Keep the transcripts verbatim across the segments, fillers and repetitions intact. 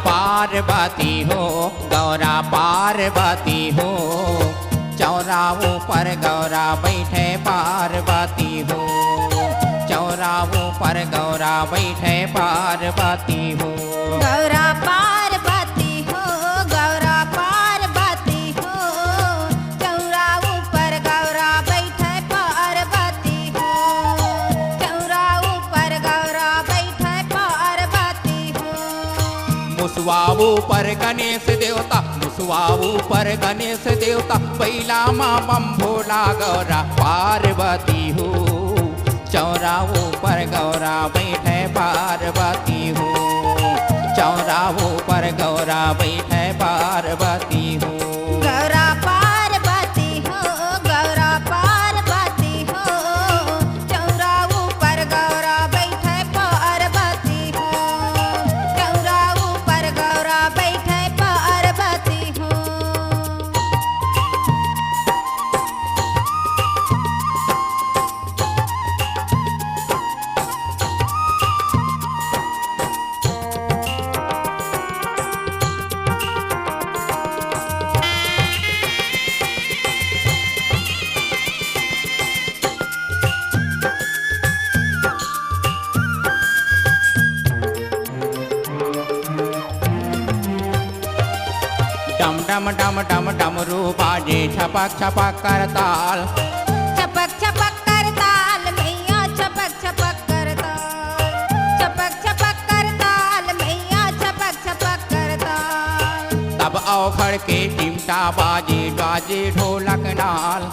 पार्वती हो, गौरा पार्वती हो, चौरा ऊपर गौरा बैठे पार्वती हो, चौरा ऊपर गौरा बैठे पार्वती हो। गौरा पार्वती हो, गौरा पार्वती हो, चौरा ऊपर गौरा बैठे पार्वती हो, चौरा ऊपर गौरा बैठे पार्वती हो। मुसवा ऊपर गणेश देवता, मुसवा ऊपर गणेश देवता, बैला मा बम भोला गौरा पार्वती हो। चौरा ऊपर गौरा बैठे पार्वती हो, चौरा ऊपर गौरा बैठे पार्वती हो। गौरा पार्वती हो, गौरा पार्वती हो, चौरा ऊपर गौरा बैठे पार्वती हो, चौरा ऊपर गौरा बैठे पार्वती हो। डम डम डम डम डमरू बाजे छपक छपक करताल। छपक छपक करताल मैया, छपक छपक करताल। छपक छपक करताल मैया, छपक छपक करताल। तब औखड़ के चिमटा बाजे, बाजे ढोलक नाल।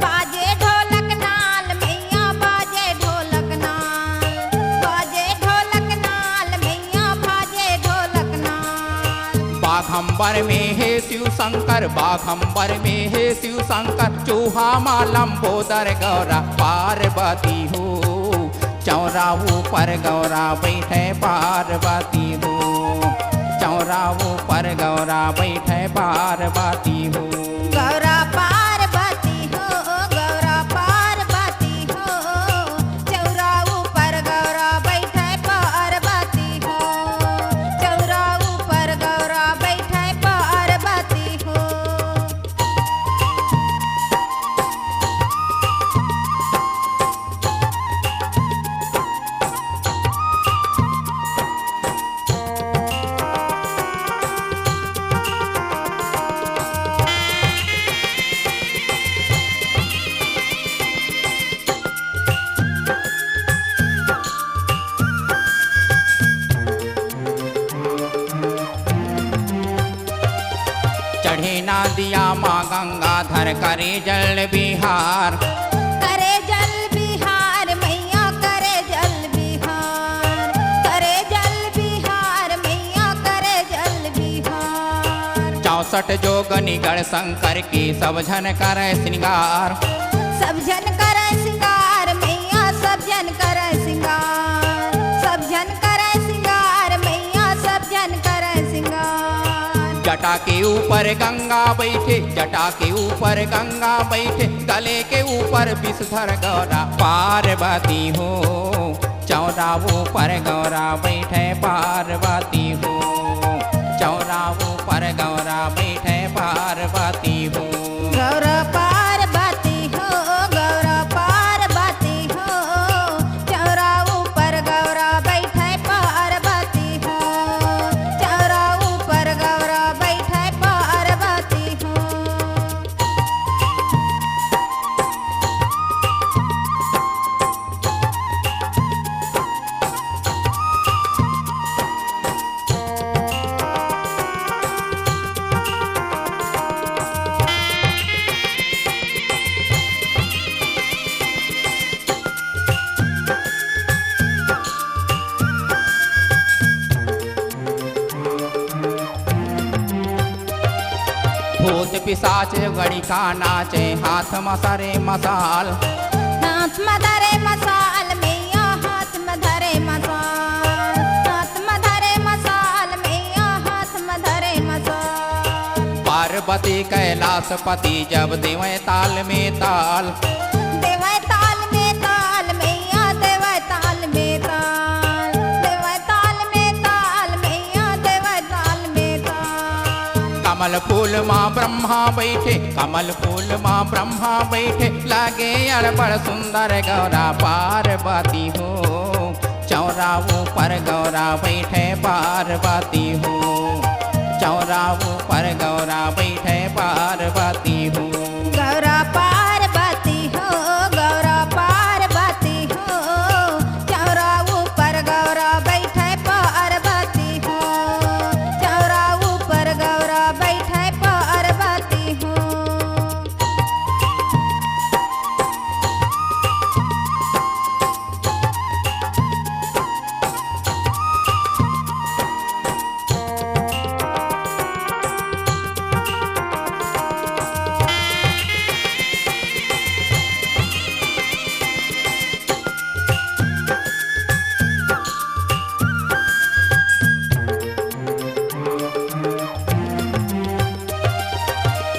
बाजे ढोलक नाल मैया, बाजे ढोलक नाल। बाजे ढोलक नाल मैया, बाजे ढोलक नाल। बाघंबर में हे शिव शंकर, बाघंबर में हे शिव शंकर, चूहा मा लंबोदर गौरा पार्वती हो। चौरा ऊपर गौरा बैठे पार्वती हो, चौरा ऊपर गौरा बैठे पार्वती हो। गौरा पार्वती हो, गौरा पार्वती हो, चौरा ऊपर गौरा बैठे पार्वती हो, चौरा ऊपर गौरा बैठे पार्वती हो। चढ़े नदिया मा गंगाधर करे जल बिहार। करे जल बिहार मैया, करे जल बिहार, करे जल बिहार मैया, करे जल बिहार। चौसठ जोगनी गढ़ शंकर के सब झन करे श्रृंगार। सब झन करे श्रृंगार मैया, सब झन करे श्रृंगार, सब झन करे श्रृंगार मैया, सब झन करे श्रृंगार। जटा के ऊपर गंगा बैठे, जटा के ऊपर गंगा बैठे, गले के ऊपर विषधर गौरा पार्वती हो। चौरा ऊपर गौरा बैठे पार्वती हो, चौरा ऊपर गौरा बैठे पार्वती हो। गौरा पार्वती हो, गौरा पार्वती हो, चौरा ऊपर गौरा बैठे पार्वती हो, चौरा ऊपर गौरा बैठे पार्वती हो। भूत पिशाच गणिका नाचे, हाथ म सरे मसाल। हाथ म धरे मसाल मैया, हाथ म धरे मसाल। हाथ म धरे मसाल मैया, हाथ म धरे मसाल। पार्वती कैलाशपति जब देवे ताल में ताल। देवे ताल में ताल मैया, देवे ताल में ताल। देवे ताल में ताल मैया, देवे कमल फूल मा ब्रह्मा बइठे, कमल फूल मा ब्रह्मा बइठे, लागे अड़बड़ सुंदर गौरा पार्वती हो। चौरा ऊपर गौरा बइठे पार्वती हो, चौरा ऊपर गौरा बइठे पार्वती हो। गौरा पार्वती हो, गौरा पार्वती हो, चौरा ऊपर गौरा बइठे पार्वती हो, चौरा ऊपर गौरा बइठे पार्वती हो।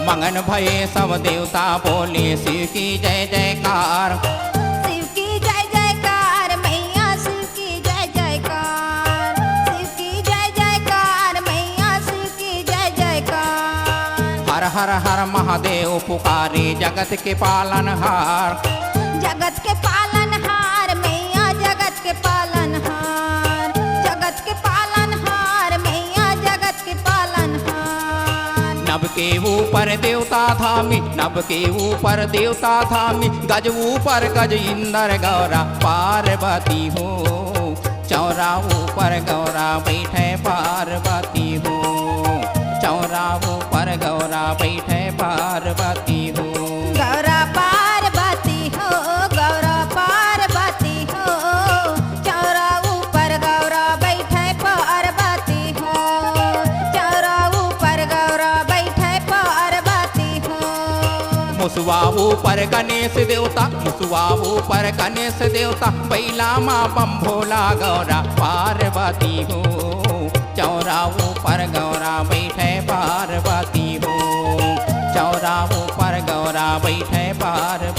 मगन भये सब देवता बोले शिव की जय जयकार। शिव की जय जयकार मैया, शिव की जय जयकार, शिव की जय जयकार मैया, शिव की जय जयकार। हर हर हर महादेव पुकारे जगत के पालनहार। जगत के पालनहार मैया, जगत के पालनहार, जगत के पालनहार मैया, जगत के पालनहार। नभ के ऊपर देवता धामी, नभ के ऊपर देवता धामी, गज ऊपर गज इंदर गौरा पार्वती हो। चौरा ऊपर गौरा बइठे पार्वती हो, चौरा ऊपर गौरा बइठे पार्वती हो। गौरा पार्वती हो, गौरा पार्वती हो, चौरा ऊपर गौरा बइठे पार्वती हो, चौरा ऊपर गौरा बइठे पार्वती हो। मुसवा ऊपर गणेश देवता, मुसवा ऊपर गणेश देवता, बइला मा बम भोला गौरा पार्वती हो। चौरा ऊपर गौरा बइठे पार्वती हो, चौरा ऊपर गौरा बइठे पार्वती